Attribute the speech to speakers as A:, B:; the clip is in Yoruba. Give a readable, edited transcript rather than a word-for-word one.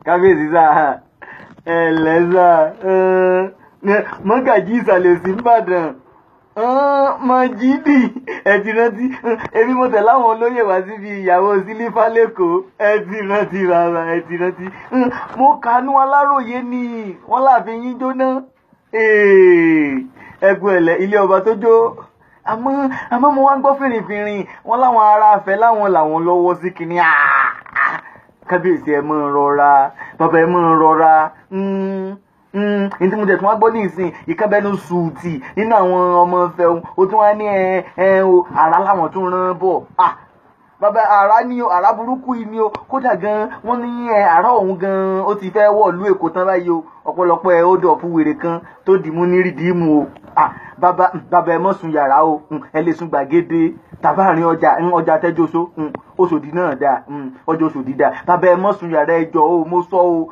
A: Kábíyèsí sà, ẹ lẹ́ sà, mọ́gàjí ìsàlẹ̀ òsì ńbàdàn Mọ̀jídì, ẹ ti rántí èmi? Mo tẹ̀lé àwọn olóyè wá síbi ìyàwó sílífà lẹ́kọ̀ọ́. Ẹ ti rántí, bàbá, ẹ ti rántí. Mo kànú Aláròye ni wọ́n láàfin yín jóná. Ẹkú ẹ̀lẹ́, ilé ọba tó jó. Àmọ́ mo wá ń gbọ́ fìrìfìrì, wọ́n láwọn ará afẹ́ láwọn làwọn lọ́wọ́ sí kínní. Kábíyèsí, ẹ mọ̀ rọra. Bàbá, ẹ mọ̀ rọra. Ní tí mo tẹ̀ tún wá gbọ́ ní ìsìn ìkànnbẹ́nu sùútì nínú àwọn ọmọ ìfẹ́ òun, ó tún wá ní ẹ ẹ o, àrà làwọn tún rán bọ̀. Bàbá, àrà ni o, àrà burúkú yìí ni o. Kódà gan, wọ́n ní ẹ àrà ọ̀hún gan, ó ti fẹ́ wọ̀lú Èkó tán báyìí o. Ọ̀pọ̀lọpọ̀ ẹ ó dọ̀pù wèrè kan tó dìímú ní rìdíìmù o. Bàbá, bàbá, ẹ mọ̀ sùn yàrá o. Ẹ lè sùn gbàgede tàbá àárín ọjà, ọjà tẹ́jọ́só. Òṣòdì náà dáa, ọjọ́ Òṣòdì dáa. Bàbá, ẹ mọ̀ sùn yàrá, ẹ jọ̀ọ́ o, mo sọ o.